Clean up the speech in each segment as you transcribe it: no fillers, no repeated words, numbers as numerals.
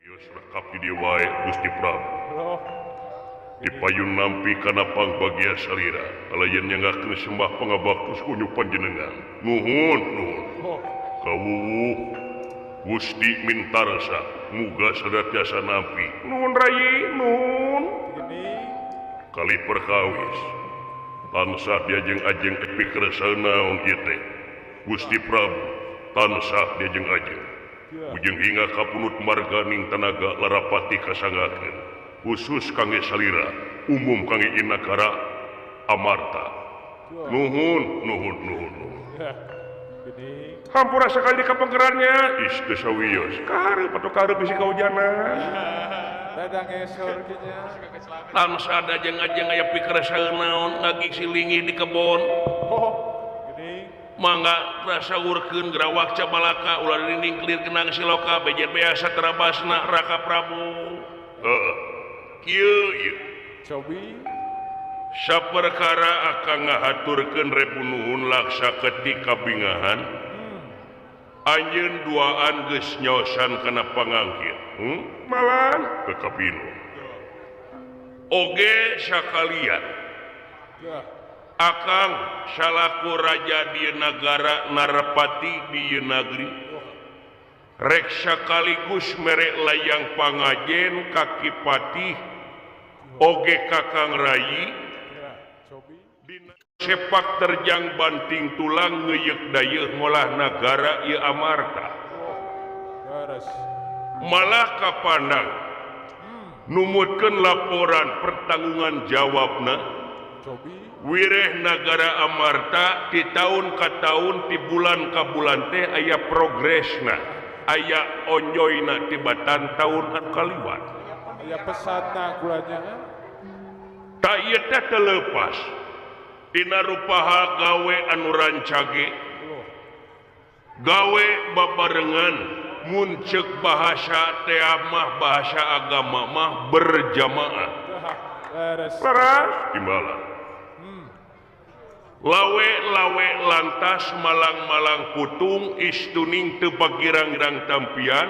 Ieu rekap di dieu wae Gusti Prabu. Dipayun nampi kana pangbagia salira alayan nyanggakeun sembah pangabaktus kunyu panjenengan. Nuhun nuhun. Kawuwuh Gusti Mintarsa muga sadatiasa nampi. Nuhun rayi nuhun. Kali perkawis tansah diajeng-ajeng pikersa naon ieu teh. Gusti Prabu tansah diajeng-ajeng. Ujung hingga kapunut marganing tanaga larapati kasangakeun. Khusus kangge salira, umum kangge Inagara Amarta. Nuhun nuhun nuhun nuhun. Hampura sakali ka penggerannya. Is geus sawios. Kahareup atuh kahareup bisi kahujanan. Tansah diajeng-ajeng aya pikersa naon ngagisilingi di kebon. Mangga rasaurkeun gerawak cabalaka ulah dinding kelir kenang siloka bejer biasa terabasna Raka Prabu. Heeh. Kieu ieu. Cobi saperkara akang ngahaturkeun rebu nuhun laksa ketika bingahan. Anjeun duaan geus nyaosan kana pangangkit. Malang ke kapinu. Oge sakalian. Akang salaku raja di nagara Narapati di nagri rek sakaligus merek layang pangajen kaki patih oge kakang rayi sepak terjang banting tulang ngeyek dayeuh ngolah nagara ieu Amarta malah kapandang numutkeun laporan pertanggungan jawabna wireh nagara Amarta di tahun ka tahun di bulan ka bulan teh aya progresna aya onjoyna tibatan tahun anu kaliwat aya pesatna gulanya tak ieu teh teu leupas dina rupaha gawe anu rancage gawe babarengan mun ceuk bahasa teh mah bahasa agama mah berjamaah leres timbalan lawe-lawe lantas malang-malang putung istuning teu bagirang-girang tampian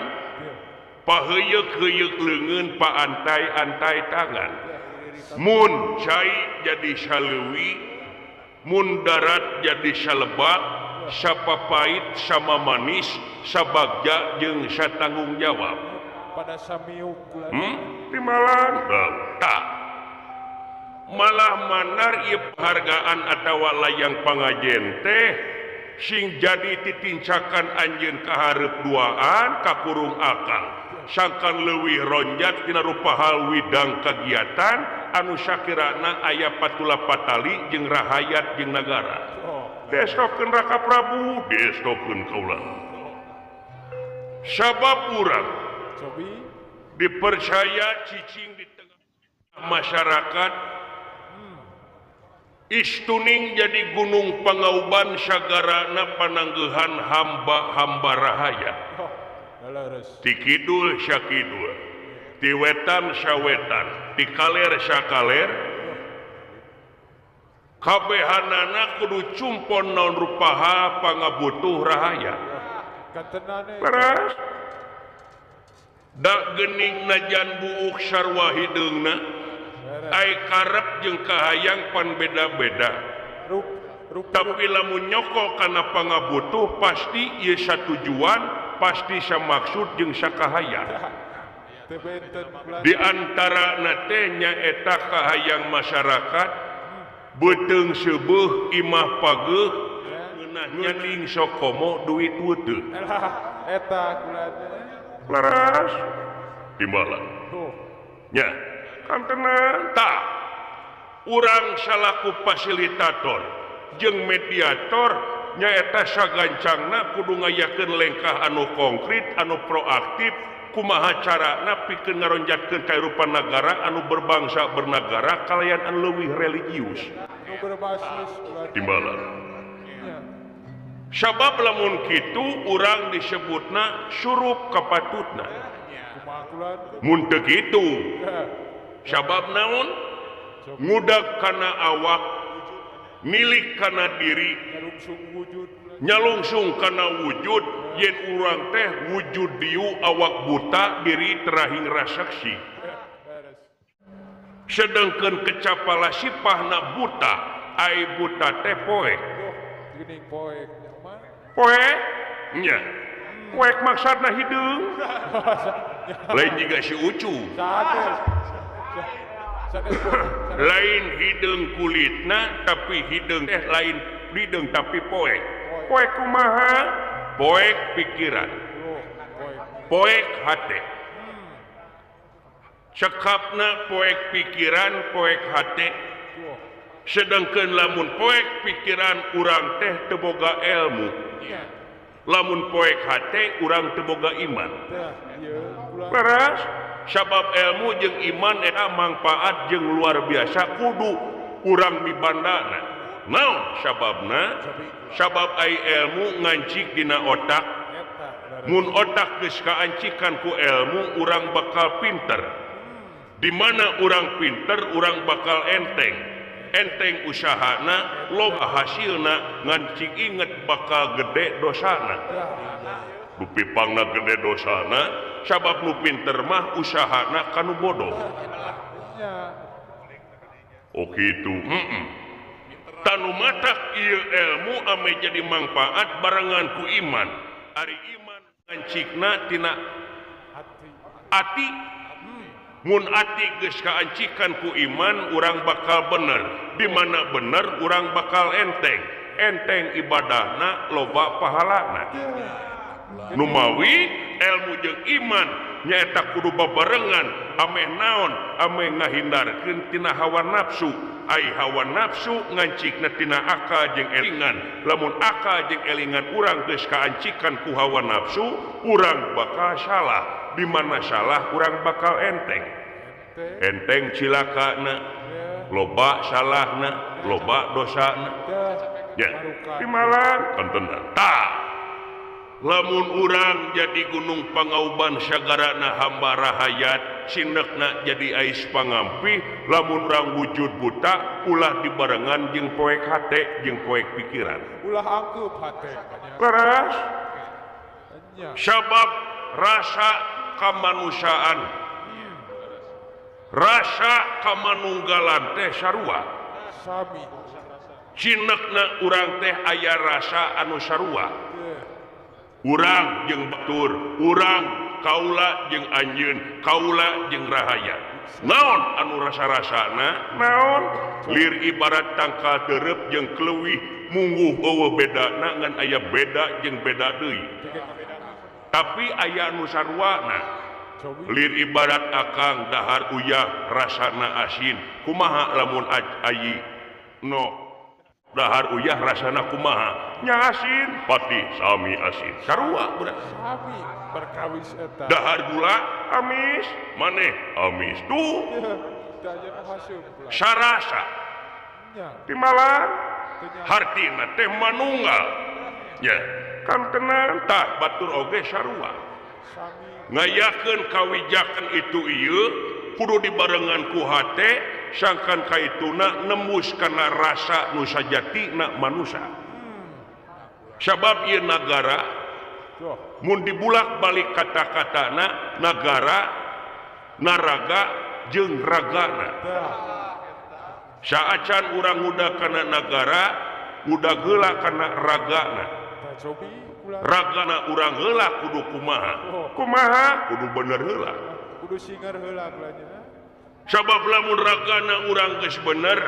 paheuyeuk-heuyeuk leungeun paantai-antai tangan mun cai jadi saleuwi mun darat jadi salebak sapapait sama manis sabagja jeung satanggung jawab pada samiuk timbalan tah malah manar ieu penghargaan atawa layang pangajen teh sing jadi titincakan anjeun kahareup duaan kakurung akang sangkan leuwih ronjat dina rupa hal widang kagiatan anu sakirana aya patula patali jeung rahayat jeung nagara destokeun Raka Prabu destokeun kaula sabab urang dipercaya cicing di tengah masyarakat istuning jadi gunung pangauban sagarana pananggehan hamba-hamba rahaya ti kidul sakidul ti wetan sawetan ti kaler sakaler kabehanana kudu cumpon naon rupaha pangabutuh rahaya leres da geuning najan buuk sarwa hideungna ai karep jeung kahayang pan beda-beda tapi lamun nyoko kana pangabutuh pasti ieu satujuan pasti samaksud jeung sakahayang di antara na teh nyaeta kahayang masyarakat beuteung seubeah imah pageuh ngeunah nyeling sokomo duit weuteut eta gulana leres timbalan nya kantenan tah urang salaku fasilitator jeung mediator nyaeta sagancangna kudu ngayakeun lengkah anu konkret anu proaktif kumaha carana pikeun ngaronjatkeun kahirupan nagara anu berbangsa bernagara kalayan anu leuwih religius timbalan sabab lamun kitu urang disebutna surup kapatutna mun teu kitu sabab naon ngudag kana awak Milik kana diri nyalungsung kana wujud yen urang teh wujud diu awak buta diri terahing rasaksi. Sedangkan kecapala sipahna buta ai buta teh poek. Poek nya. Poek maksudna hideung. Lain juga si Ucu. Lain hideung kulitna tapi hideung teh lain hideung tapi poek. Poek kumaha? Poek pikiran. Poek hate. Cekapna poek pikiran, poek hate. Sedangkan lamun poek pikiran urang teh teu boga ilmu. Lamun poek hate urang teu boga iman. Leres, sabab ilmu jeung iman eta mangpaat jeung luar biasa kudu urang mibandana. Naon sababna? Sabab ai ilmu ngancik dina otak. Mun otak geus kaancikan ku ilmu urang bakal pinter. Di mana urang pinter urang bakal enteng. Enteng usahana loba hasilna ngancik inget bakal gede dosana. Dupi pangna gede dosana sabab nu pinter mah usahana kanu bodoh. Oh kitu. Tanu matak ieu ilmu ame jadi mangpaat barengan ku iman. Ari iman ngancikna tina ati. Mun ati geus kaancikan ku iman urang bakal bener. Di mana bener urang bakal enteng. Enteng ibadahna loba pahalana. Numawi ilmu jeung iman nyaeta kudu babarengan ameh naon ameh ngahindarkeun tina hawa nafsu. Ai hawa nafsu ngancikna tina akal jeung elingan. Lamun akal jeung elingan urang geus kaancikan ku hawa nafsu urang bakal salah. Di mana salah urang bakal enteng. Enteng cilakana, loba salahna, loba dosana. Ya, timalan kantenan. Tah. Lamun urang jadi gunung Pangauban sagarana hamba rahayat, sinekna jadi ais pangampih, lamun urang wujud buta ulah dibarengan jeung poek hate jeung poek pikiran. Ulah angkeup hate. Leres. Sabab rasa kemanusiaan, rasa kamanunggalan teh sarua. Cinekna urang teh aya rasa anu sarua. Urang jeung batur, urang kaula jeung anjeun, kaula jeung rahayat. Naon anu rasa-rasana? Naon? Lir ibarat tangkal derep jeung keleuwih mungguh eueuh bedana ngan aya beda jeung beda deui. Tapi aya nu sarwana. Lir ibarat akang dahar uyah rasana asin. Kumaha lamun ayi no dahar uyah rasana kumaha? Nya asin, pati sami asin. Sarua budak. Sami berkawis eta. Dahar gula amis, maneh amis tuh. Sarasa. Timalan hartina teh manunggal. Ya. Kantenan tah batur oge sarua. Ngayakeun kawijakan itu ieu kudu dibarengan ku hate sangkan kaituna nembus kana rasa nu sajatina manusia. Sabab ieu nagara mun dibulak-balik kata-katana nagara naraga jeung ragana. Saacan urang udah kana nagara udah heula kana ragana. Ragana urang heula kudu kumaha? Kumaha? Kudu bener heula. Kudu singer heula kulanya. Sabab lamun ragana urang geus bener,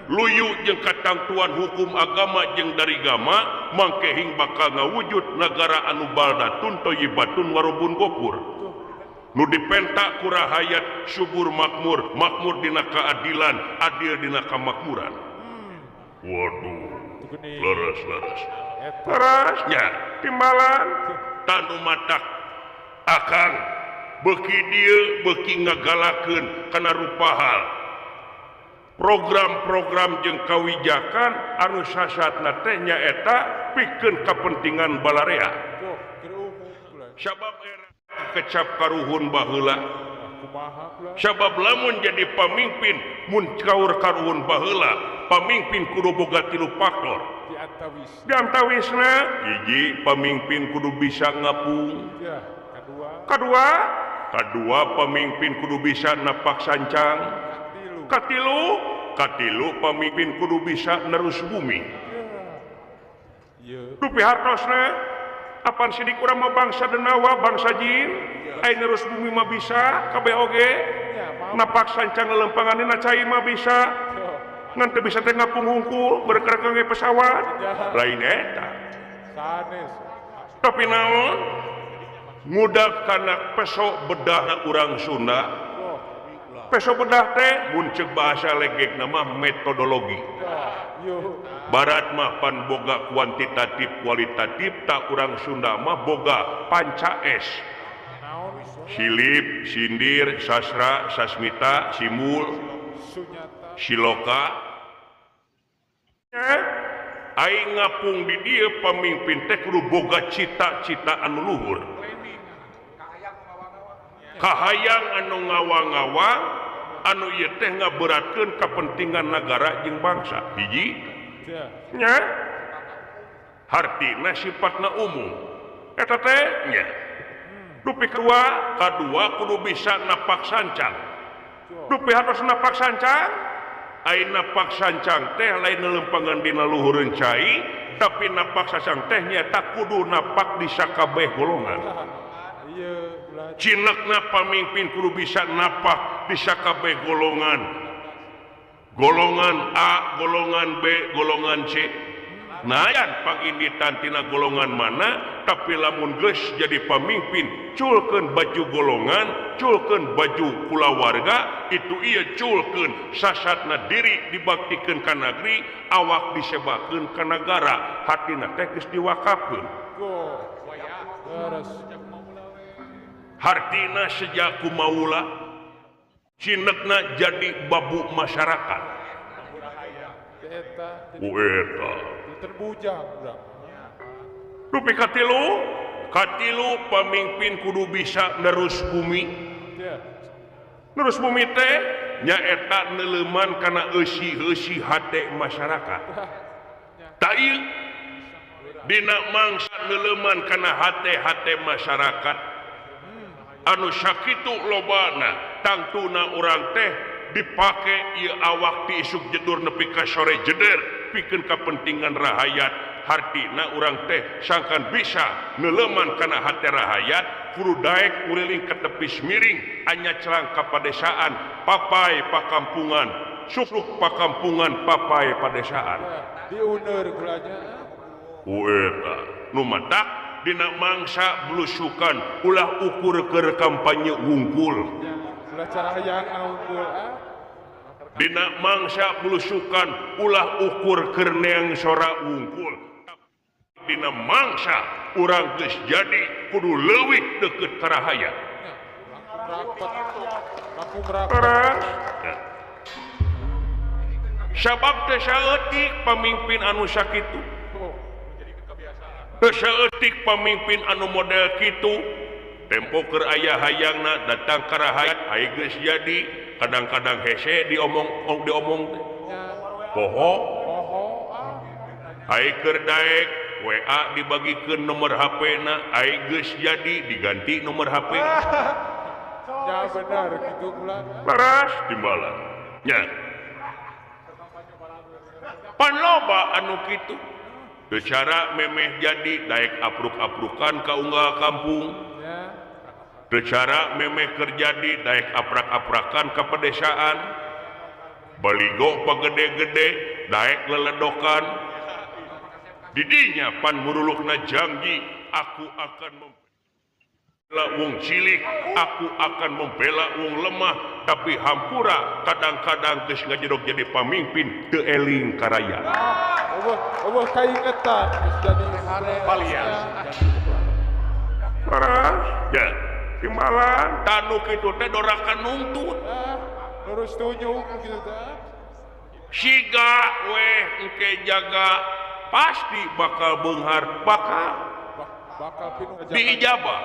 luyu jeung katangtuan hukum agama jeung dari gama, mangkehing bakal ngawujud nagara anu baldatun thayyibatun warubun gofur. Nu dipentak ku rahayat subur makmur, makmur dina keadilan, adil dina kamakmuran. Waduh, leres-leres. Terasnya timbalan tanu matak akang beuki dieu beuki ngagalakeun kana rupa hal program-program jeung kawijakan anu sasatna teh nyaeta pikeun kapentingan balarea. Sabab era kecap karuhun baheula Sabab lamun jadi pamimpin mun kaur karuhun baheula pamimpin kudu boga tilu faktor. Di antawisna hiji pamimpin kudu bisa ngapung. Kadua pamimpin kudu bisa napak sancang. Katilu pamimpin kudu bisa nerus bumi. Dupi hartosna apan sidik urang mah bangsa denawa bangsa jin ai nerus bumi mah bisa kabeh oge napak sancang lelempanganna cai mah bisa ngan teu bisa teh ngapung hungkul bergerak kangge pesawat lain eta sanes. Tapi naon ngudak kana peso bedah urang Sunda. Peso bedah teh mun ceuk bahasa legekna mah metodologi. Barat mah pan boga kuantitatif kualitatif, tak urang Sunda mah boga panca es. Silip, sindir, sastra, sasmita, simul, siloka. Aing ngapung di dieu pamimpin teh kudu boga cita-cita anu luhur. Kahayang anu ngawang-ngawang anu ieu teh ngaberatkeun kepentingan nagara jeung bangsa. Hiji nya hartina sifatna umum eta teh nya. Dupi kadua kudu bisa napak sancang. Dupi hartos napak sancang, ai napak sancang teh lain lelempangan dina luhureun cai, tapi napak sancang teh nyaeta kudu napak di sakabeh golongan. Cinekna pamimpin kudu bisa napak di sakabeh golongan. Golongan A, golongan B, golongan C. Nayan panginditan tina golongan mana, tapi lamun geus jadi pamimpin culkeun baju golongan, culkeun baju kulawarga, itu ieu culkeun sasatna diri dibaktikeun ka nagri, awak disebakeun ka nagara, hatina teh geus diwakafkeun. Hartina sejak kumaula cinekna jadi babu masyarakat. Eta terbujang urang. Dupi katilu pamimpin kudu bisa nerus bumi. Nerus bumi teh nyaeta neuleuman kana eusi-eusi hate masyarakat. Ta ieu dina mangsa neuleuman kana hate-hate masyarakat anu sakitu lobana tangtuna urang teh dipake ieu awak ti isuk jedur nepi ka sore jeder pikeun kapentingan rahayat. Hartina urang teh sangkan bisa neuleman kana hate rahayat kudu daek nguriling ka tepis miring anya celang ka padesaan papai pakampungan sukluk pakampungan papai padesaan diuneur gulanya eta nu matak dina mangsa blusukan ulah ukur keur kampanye wungkul. Ulah carahayang wungkul ah. Dina mangsa blusukan ulah ukur keur neang sora wungkul. Dina mangsa urang geus jadi kudu leuwih deukeut ka rahayat. Sabab teh saeutik pamimpin anu sakitu. Saeutik pamimpin anu model kitu tempo keur aya hayangna datang ka rahayat ai geus jadi kadang-kadang hese diomong diomong teh poho ai keur daek WA dibagikeun nomor HP-na ai geus jadi diganti nomor HP. Ya benar kitu ulah laras timbalan nya pan loba anu kitu secara memeh jadi daek apruk-aprukan ka unggal kampung. Secara memeh kerjadi daek aprak-aprakan ke pedesaan. Baligo pagede-gede daek leledokan. Didinya pan murulukna janji aku akan membela wong cilik, aku akan membela wong lemah, tapi hampura kadang-kadang geus ngajedog jadi pamimpin teu eling ka raya. Eueuh kaingetan geus jadi palias. Laras ya timbalan tanu kitu teh dorakan nungtut. Terus tunjuk kitu teh. Siga weh engke jaga pasti bakal beunghar bakal bakal pinuh diijabah.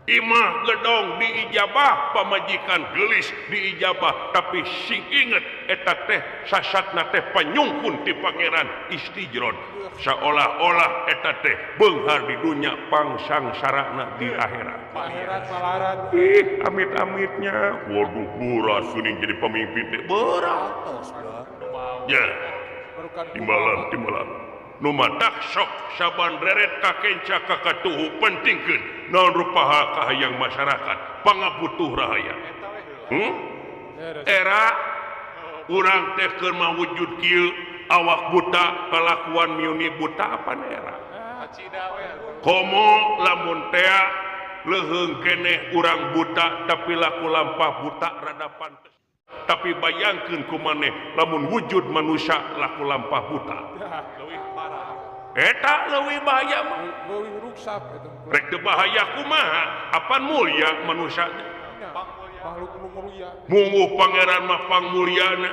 Imah gedong diijabah pamajikan geulis diijabah tapi sing inget eta teh sasatna teh panyungkun ti pangeran istijrod seolah-olah eta teh beunghar di dunya pangsangsarana di akhirat. Ih amit-amitnya waduh berat geuning jadi pemimpin teh berat. Ya timbalan nu matak sok saban reret kakenca kakatuhu pentingkeun naon rupaha kahayang masyarakat pangabutuh rahayat. Era urang teh keur mawujud kieu awak buta kalakuan miuni buta apan era. Komo lamun tea leuheung keneh urang buta tapi laku lampah buta rada pantes. Tapi bayangkeun ku maneh lamun wujud manusia laku lampah buta. Eta leuwih bahaya mah. Leuwih ruksak eta. Rek teu bahaya kumaha? Apan mulia manusia teh? Makhluk nu mulia. Munguh pangeran mah pangmulyana.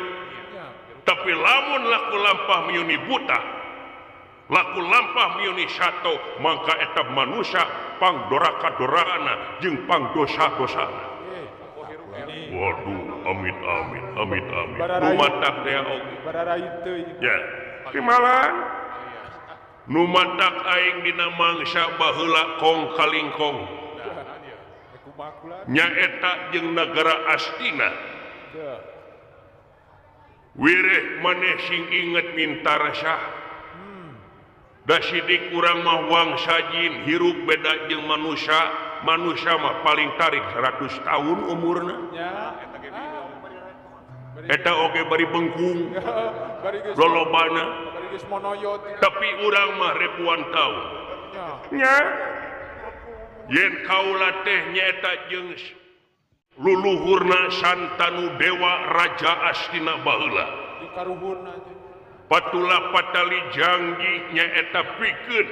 Tapi lamun laku lampah miuni buta, laku lampah miuni sato, mangka eta manusia pangdoraka-dorakana jeung pangdosa-dosana. Waduh, amit amit amit amit. Nu matak teh oge. Bararai teuing. Ya, timbalan. Nu matak aing dina mangsa baheula kong kalingkong. Nyaeta jeung nagara Astina. Wireh maneh sing inget minta resah. Da sidik urang mah wangsa jin hirup beda jeung manusia. Manusia mah paling tarik 100 tahun umurna. Eta oge bari bengkung. Lolobana. Tapi urang mah ribuan tahun. Nya. Yen kaula teh nyaeta jeung luluhurna Santanu Dewa Raja Astina baheula. Patula patali janji nyaeta pikeun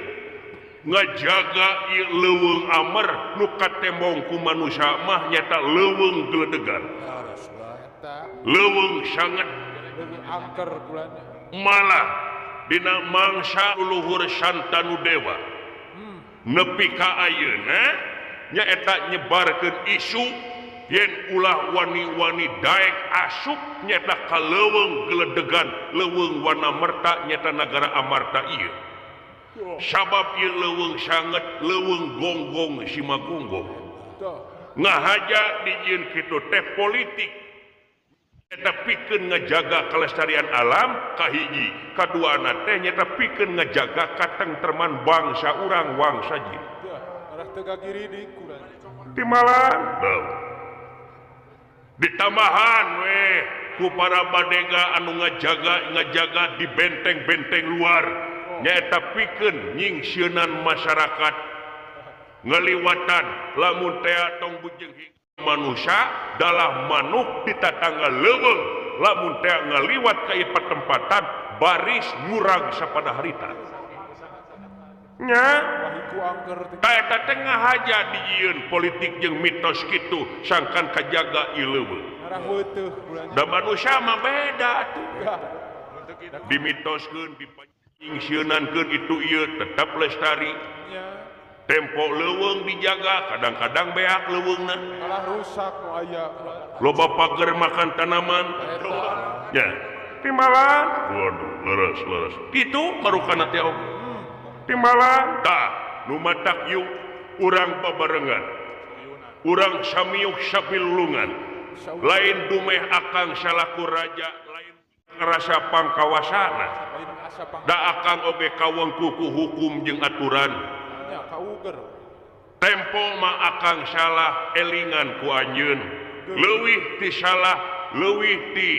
ngajaga ieu leuweung amer nu katembong ku manusia mah nyaeta leuweung geledegan. Leuweung sanget angker malah dina mangsa luluhur Santanu Dewa nepi ka ayeuna nyaeta nyebarkeun isu yen ulah wani-wani daek asup nyaeta ka leuweung geledegan leuweung Wanamerta nyaeta nagara Amarta ieu. Sabab ieu leuweung sanget leuweung gonggong simagonggong ngahaja dijieun kitu teh politik nyaeta pikeun ngajaga kelestarian alam kahiji kaduana teh nyaeta pikeun ngajaga katengtreman bangsa urang wangsa jin. Timbalan ditambahan weh ku para badega anu ngajaga di benteng-benteng luar nyaeta pikeun nyingsieunan masyarakat ngaliwatan lamun tea tong bujeng manusia dalah manuk di tatangga leuweung lamun tea ngaliwat ka ieu patempatan baris murag sapada harita nya ta eta teh ngahaja dijieun politik jeung mitos kitu sangkan kajaga ieu leuweung. Da manusia mah beda atuh. Dimitoskeun dipanyingsieunan-keun itu ieu tetap lestari. Tempo leuweung dijaga kadang-kadang beak leuweungna. Malah rusak nu aya. Loba pager makan tanaman. Ya, timbalan. Waduh, leres-leres. Kitu marukana teh oge. Timbalan tah nu matak yuk urang babarengan. Urang samiuk sapilulungan. Lain dumeh akang salaku raja, lain ngerasa pangkawasana. Da akang oge kawengku ku hukum jeung aturan. Tempo mah akang salah elingan ku anjeun. Leuwih ti salah, leuwih ti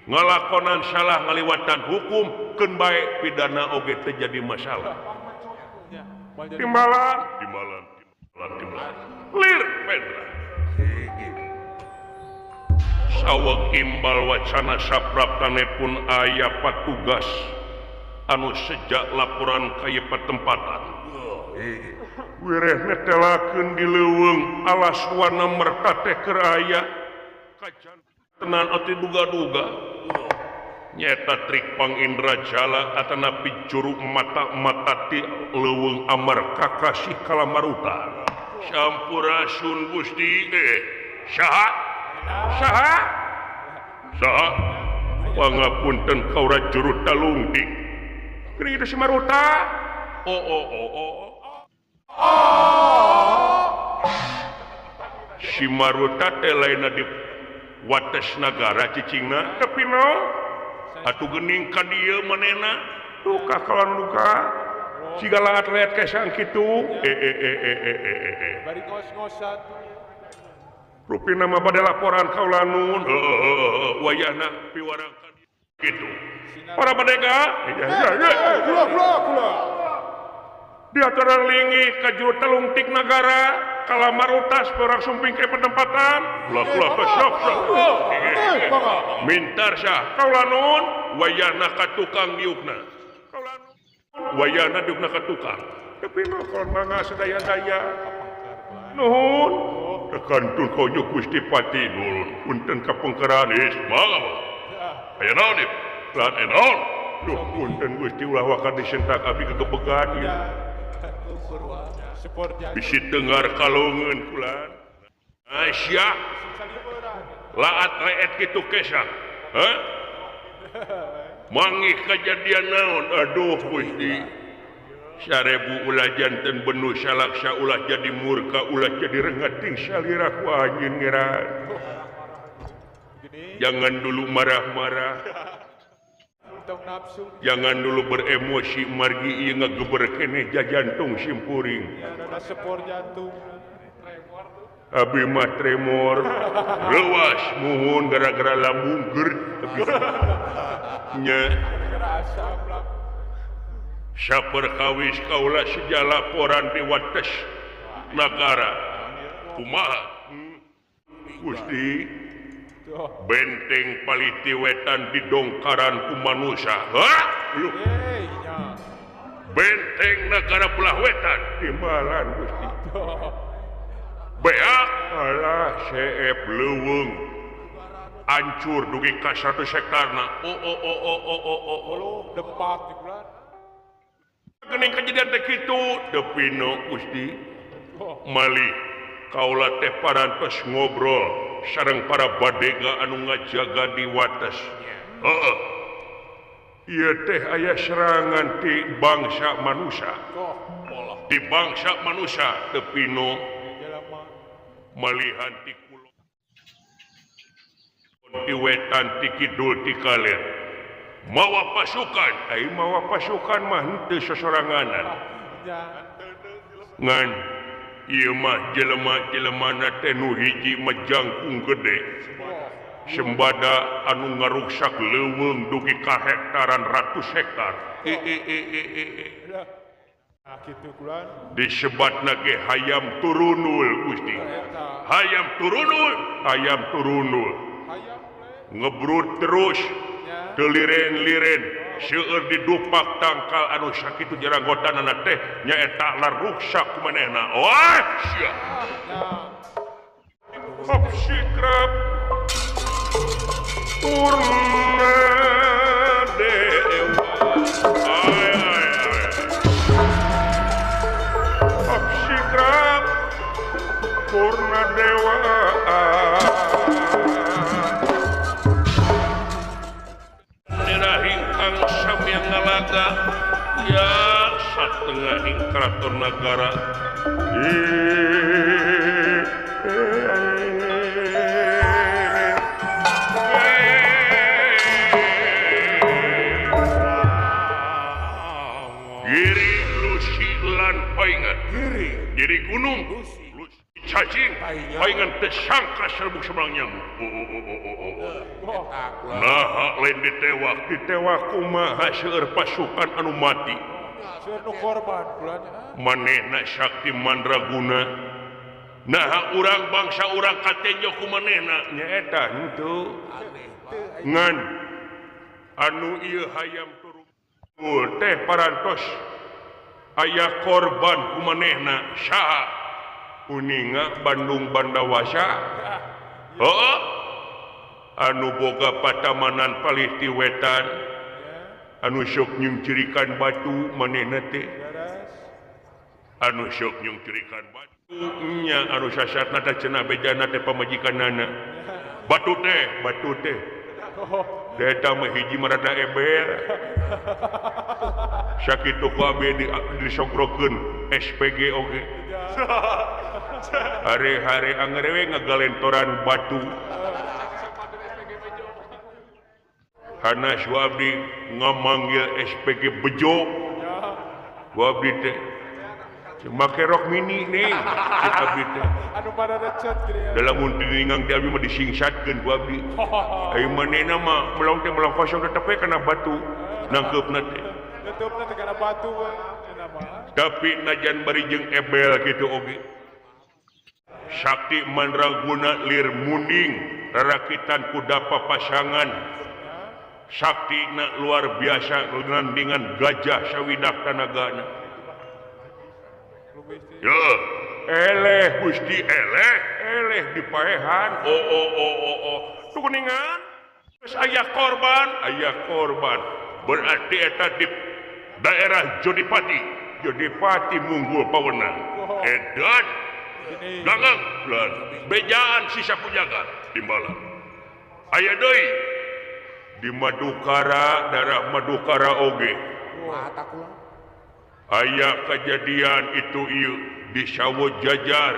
ngalakonan salah ngaliwatan hukum keun bae pidana oge teu jadi masalah. Timbalan, timbalan, timbalan, timbalan. Lir Pendra. Saweg imbal wacana sapraptane pun aya patugas anu sejak laporan ka ieu patempatan. Wireh netelakeun di leuweung alas Wanamerta teh keur aya kajantenan atuh duga-duga. Nyata trik pangindra jala atanapi juru mata-mata ti leuweung Amar kakasih kalamaruta. Sampurasun Gusti saha saha saha pangapunten kaura juru talungtik geuning itu si Maruta oh oh oh oh si Maruta teh lainna di wates nagara cicingna tapi no atuh geuning ka dieu manehna duka kawan duka siga laat leet kesang kitu bari ngos-ngosan rupina mah bade laporan kaula nun wayahna piwarang ka kitu para badega kula kula kula diaturan linggih ka juru talungtik nagara kala Marutas perang sumping ke penempatan kula kula sok sok mintar syah kaula nun wayahna ka tukang diukna kaula nun wayahna diukna ka tukang tapi mah kon mangga sadaya-daya nuhun tekantun konyo Gusti Pati nuhun punten ka pengkeran is mangga aya naon ieu lan naon duh punten Gusti ulah waka disentak abdi kegebegan ieu bisi dengar kalongeun kulan Aisyah laat reet kitu kesah hah mangih kejadian naon aduh Gusti sarebu ulah janten benu salaksa ulah jadi murka ulah jadi rengating salira ku anjeun ngeran jangan dulu marah-marah jangan dulu beremosi margi ieu ngageber keneh jajantung simpuring abi mah tremor leuwas muhun gara-gara lambung geur nya saperkawis kaula seja laporan di wates nagara kumaha Gusti benteng Paliti Wetan didongkaran ku manusia hah lu benteng nagara belah wetan timbalan Gusti beak alah seep leuweung hancur dugi ka 100 hektarna oh oh oh oh oh oh oh oh depak di bulan geuning kejadian teh kitu depino Gusti malih kaula teh parantos ngobrol sareng para badega anu ngajaga di wates heeh ieu teh aya serangan ti bangsa manusia ti bangsa manusia tepino malihan ti kulon ti wetan ti kidul ti kaler mawa pasukan ai mawa pasukan mah henteu sosoranganan ngan ieu mah jelema-jelemana teh nu hiji mah jangkung gede sembada anu ngaruksak leuweung dugi ka hektaran ratus hektar disebatna ge hayam turunul Gusti hayam turunul hayam turunul ngebrut terus teu liren-liren seueur didupak tangkal anu sakitu jaranggotanana teh nyaeta laruksak ku manehna wah sia hop sikrap purna dewa ay ay ay hop sikrap purna dewa yang ngalaga ya satengah ing keraton nagara Giri Lusi lan paingan Giri gunung cacing paingan tersangka serbuk seberang nyamuk nah lain ditewak ditewak kumaha seueur pasukan anu mati manehna sakti mandraguna nah urang bangsa urang katenjo ku manehna nyaeta henteu ngan anu ieu hayam turun teh parantos aya korban ku manehna saha uninga Bandung Bandawasa heuh anu boga patamanan palih ti wetan anu sok nyungcirikan batu manehna teh anu sok nyungcirikan batu Nya anu sasatna teh cenah bejana teh pamajikanana. Batu teh, batu teh. Eta mah hiji mah rada eber. Sakitu ku abdi disogrokeun SPG oge. Hare-hare angger we ngagalentoran batu. Hanas ku abdi ngamanggil SPG bejo. Ku abdi teh make rok mini nih cek abdi teh. Anu pada recet geuning. Dalam mun diningang teh abdi mah disingsatkeun ku abdi. Ai manehna mah melong teh melong kosong tetep we kana batu nangkeupna teh. Tutupna teh kana batu we eta mah. Tapi najan bari jeung ebel kitu oge. Sakti mandraguna lir munding rarakitan kuda papasangan. Saktina luar biasa nandingan gajah sawidak tanagana. Ya, eleh Gusti eleh, eleh dipaehan. Oh oh oh oh oh. Tuh kuningan. Geus aya korban, aya korban. Berarti eta di daerah Jodipati. Jodipati munggul pawenang. Edan. Ganggang lan bejaan sisa pujagan timbalan. Aya deui di Madukara, daerah Madukara oge. Aya kejadian itu ieu di Sawo Jajar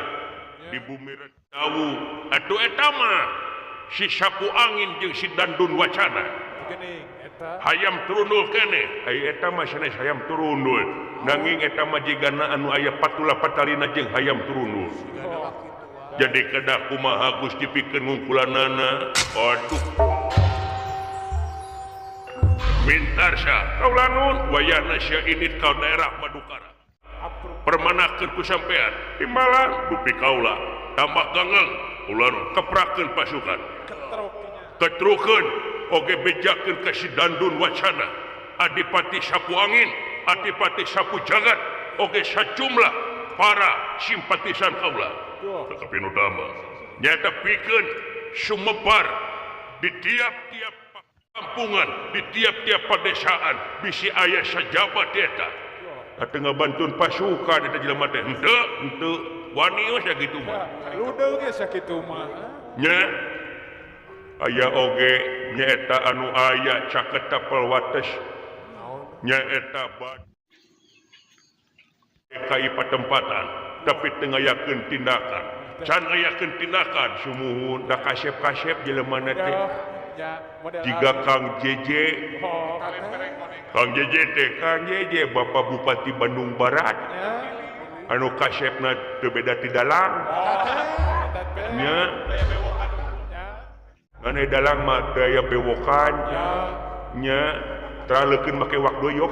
di Bumi Tawu atuh eta mah si sapu angin jeung si Dandun Wacana. Hayam turunul keneh, ai eta mah sanes hayam turunul. Nanging eta mah jigana anu aya patula patalina jeung hayam turunul. Jadi kedah kumaha Gusti pikeun ngungkulanana. Aduh. Mintarsa kaula nun wayahna sia ini ka daerah Madukara. Permanakeun ku sampean timbalan dupi kaula tambah ganggang kaula nun keprakeun pasukan. Ketrukeun oge bejakeun ka si Dandun Wacana, Adipati Sapu Angin, Adipati Sapu Jagat, oge sajumlah para simpatisan kaula. Tetapi nu damel nyata pikeun sumebar di tiap-tiap kampungan, di tiap-tiap pedesaan bisi aya sajabat eta. Atuh ngabantun pasukan eta jelema teh henteu, henteu wani we sakitu mah. Ludeung ge sakitu mah. Nya aya oge nyaeta anu aya caket tapel wates. Nyaeta DKI patempatan tapi teu ngayakeun tindakan. Can ngayakeun tindakan sumuhun da kasep-kasep jelema na teh. Jika Kang JJ, Kang JJ teh Kang JJ Bapak Bupati Bandung Barat, anu kasepna teu beda ti dalang. Nya, anu dalang mah teu aya bewokan. Nya, teraleukeun make wak doyok.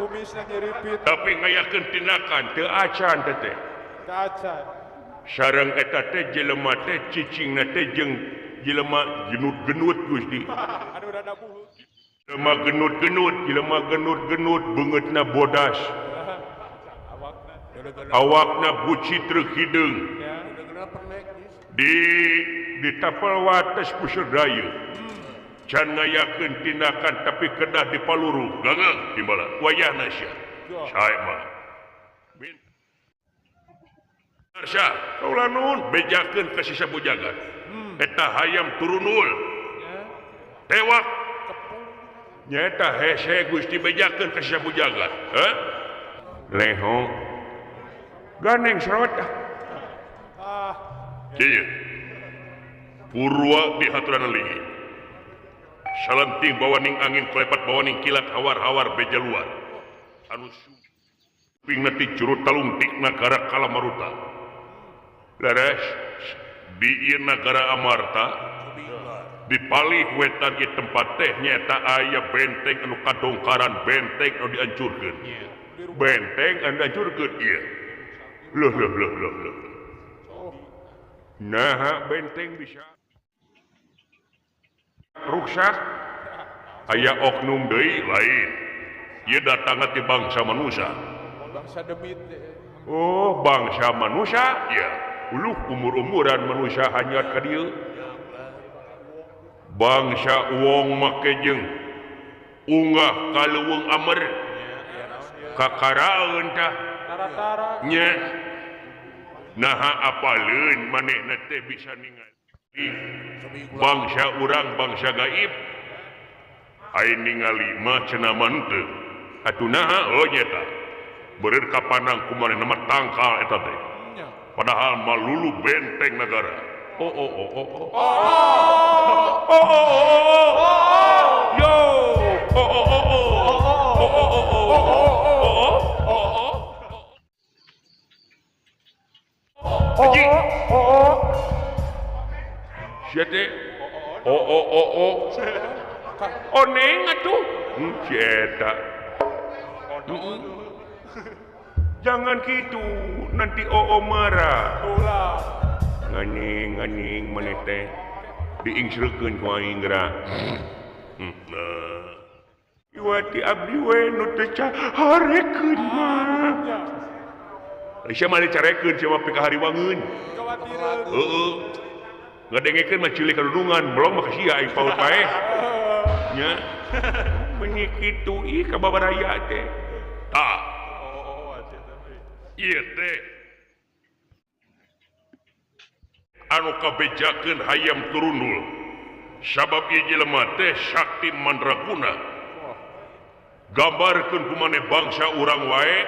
Kumisna nyeripit. Tapi ngayakeun tindakan teu acan teh teh. Teu acan. Sareng eta teh jelema teh cicingna teh jeung jelema genut-genut Gusti. Anu rada buhut. Jelema genut-genut, jelema genut-genut beungeutna bodas. Awakna bucit treuh hideung. Di tapel wates Puseur Daya. Can ngayakeun tindakan tapi kedah dipaluru. Ganggang timbalan wayahna sia. Sae mah. Arsya, kaula nun bejakeun ka sisa bujagan. Eta hayam turunul. Tewak. Nyaeta hese Gusti bejakeun ka sisa bujagan. Heh? Leho. Ganeng serot. Ah. Kieu. Purwa di haturan lingi. Salenting bawaning angin klepat bawaning kilat hawar-hawar beja luar. Anu pingna ti juru talungtik nagara Kalamaruta. Leres di ieu nagara Amarta di palih wetan ieu tempat teh nyaeta aya benteng anu kadongkaran benteng anu dihancurkeun. Benteng anu dihancurkeun ieu. Loh loh loh loh loh. Naha benteng bisa ruksak aya oknum deui lain. Ieu datangna ti bangsa manusia. Bangsa demit. Oh, bangsa manusia ya. Uluh umur-umuran manusia hanyat ka dieu. Bangsa wong make jeung unggah ka leuweung amer. Kakaraeun tah. Nya. Naha apaleun manehna teh bisa ningali bangsa urang bangsa gaib. Aing ningali mah cenah mah henteu. Atuh naha oh nyeta. Beureun kapanang ku manehna mah tangkal eta teh. Padahal malulu benteng negara. Oh oh oh oh oh. Oh oh oh oh. Yo. Oh oh oh oh. Oh oh oh oh. Oh oh oh. Oh oh oh. Sia teh. Oh oh oh oh. Oneng atuh. Si eta. Jangan gitu, nanti oo marah. Nganing nganing maneh teh diingsrekeun ku aing geura. Nah. Iwati abdi we nu teu caharekeun mah. Sia mah dicarekeun sia mah pikahariwangeun. Heeh. Ngadengekeun mah cilik kadudungan, belong mah ka sia aing paur paeh. Nya. Meuni kitu ih ka babaraya teh. Tah. Ieu teh anu kabejakeun hayam turundul. Sabab ieu jelema teh sakti mandraguna. Gambarkeun ku maneh bangsa urang wae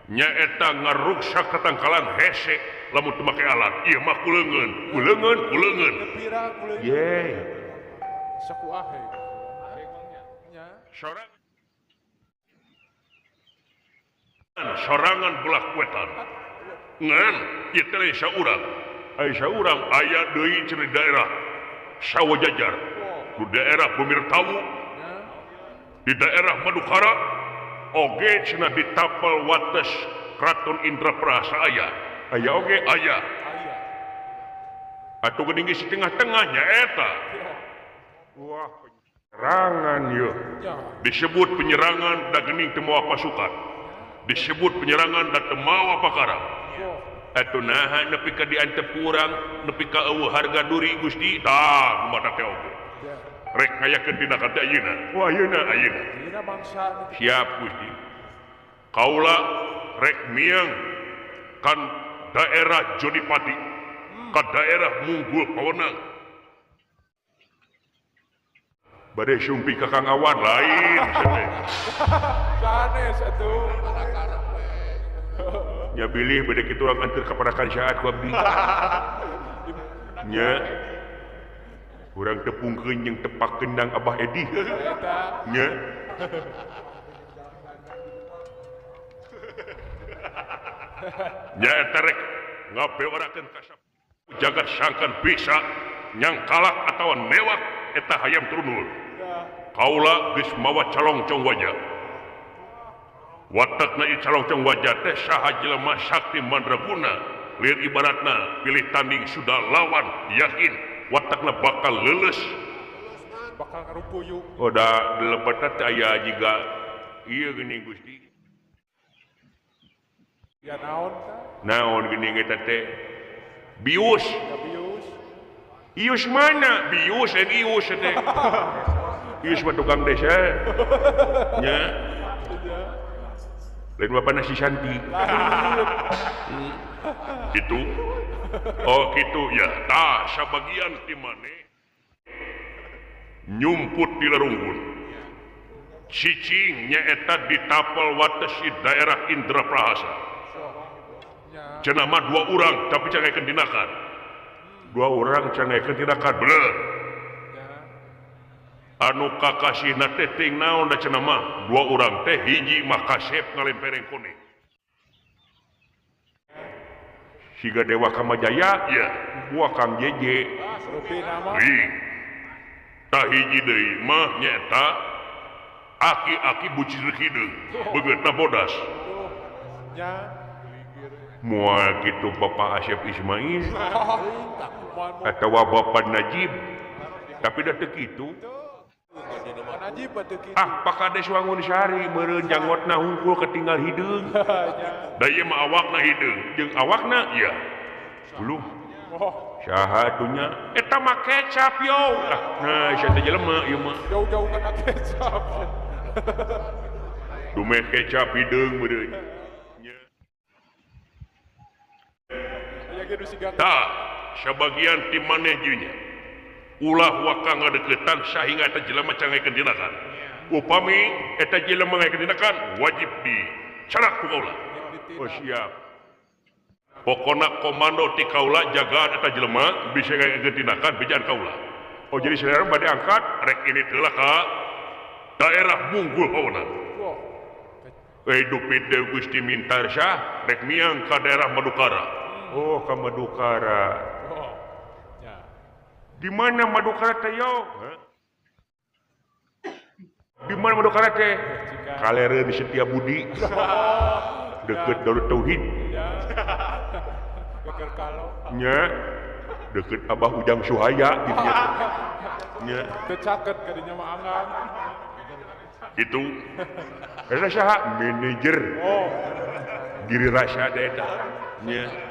nyaeta ngaruksak katangkalan hese lamun teu make alat. Ieu mah kuleungeun, kuleungeun, kuleungeun. Ye. Saku ahe. Sorangan belah wetan. Ngan ieu teh lain saurang. Aya saurang aya deui cenah daerah Sawajajar, di daerah Bumirtawu, di daerah Madukara, oge cenah di tapal wates Kraton Indraprasa aya. Aya oge aya. Atuh geuning geus tengah-tengah nya eta. Wah, penyerangan yeuh. Disebut penyerangan da geuning teu mawa pasukan. Disebut penyerangan da teu mawa pakara. Atuh naha nepi ka diantep ku urang, nepi ka eueuh harga duri Gusti, tah kumaha teh oge. Rek ngayakeun tindakan teh ayeuna. Wah ayeuna ayeuna. Siap Gusti. Kaula rek miang kan daerah Jodipati, ka daerah Munggul Pawenang. Bade sumpi ka Kang Awan lain cenah. Sanes atuh. Nya bilih bade kitu urang anteur ka parakan saat ku abdi. Nya urang tepungkeun jeung tepak kendang Abah Edi. Nya. Nya eta rek ngabewarakeun ka jagat sangkan bisa nyangkalak atawa newak eta hayam turunul. Kaula geus mawa calongcong wajah. Watakna ieu calongcong wajah teh saha jelema sakti mandraguna. Lieur ibaratna pilih tanding sudah lawan yakin watakna bakal leuleus. Bakal ngarupuyuk. Oh da dilebetna teh aya jiga ieu geuning Gusti. Ya naon tah? Naon geuning eta teh? Bius. Ya bius. Ius mana? Bius dan ius teh. Ius mah tukang desa. Nya. Lain bapak nasi Santi. Gitu. Oh gitu ya. Tah sabagian ti maneh nyumput di lerunggun. Cicing nyaeta di tapal wates di daerah Indraprahasa. Cenah mah dua urang tapi cangaikeun dinakan. Dua orang cangaikeun dinakan bener. Anu kakasihna teh ting naon da cenah mah dua urang teh hiji mah kasep ngalempereng kone. Siga Dewa Kamajaya ya, gua Kang Jeje. Tah hiji deui mah nyaeta aki-aki bucir hideung, beungeutna bodas. Moal kitu Bapak Asep Ismail atawa Bapak Najib, tapi da teu kitu. Ah, Pak Kades Wangun Sari meureun janggotna hungkul ketinggal hideung. Da ieu mah awakna hideung, jeung awakna ieu. Belum. Saha atuh nya? Eta mah kecap yo. Nah, sia teh jelema ieu mah. Jauh-jauh kana kecap. Dumeh kecap hideung meureun. Tah, sabagian ti maneh jieu ulah waka ngadeukeutan sahingga eta jelema cangaikeun tindakan. Upami eta jelema ngaikeun tindakan wajib dicarak ku kaula. Oh siap. Pokona komando ti kaula jagaan eta jelema bisa ngaikeun tindakan bejaan kaula. Oh jadi saudara bade angkat rek ini teh ka daerah Munggul Pawonan. Dupit Dewi Gusti Mintarsyah rek miang ka daerah Madukara. Oh ka Madukara. Di mana Madukara teh yo? Di mana Madukara teh? Kalereun di Setiabudi. Deket Darut Tauhid. Nya. Deket Abah Ujang Suhaya gitu nya. Teu caket ka dinya mah anggang. Itu eta saha manajer. Oh. Giri Rasa teh eta. Nya.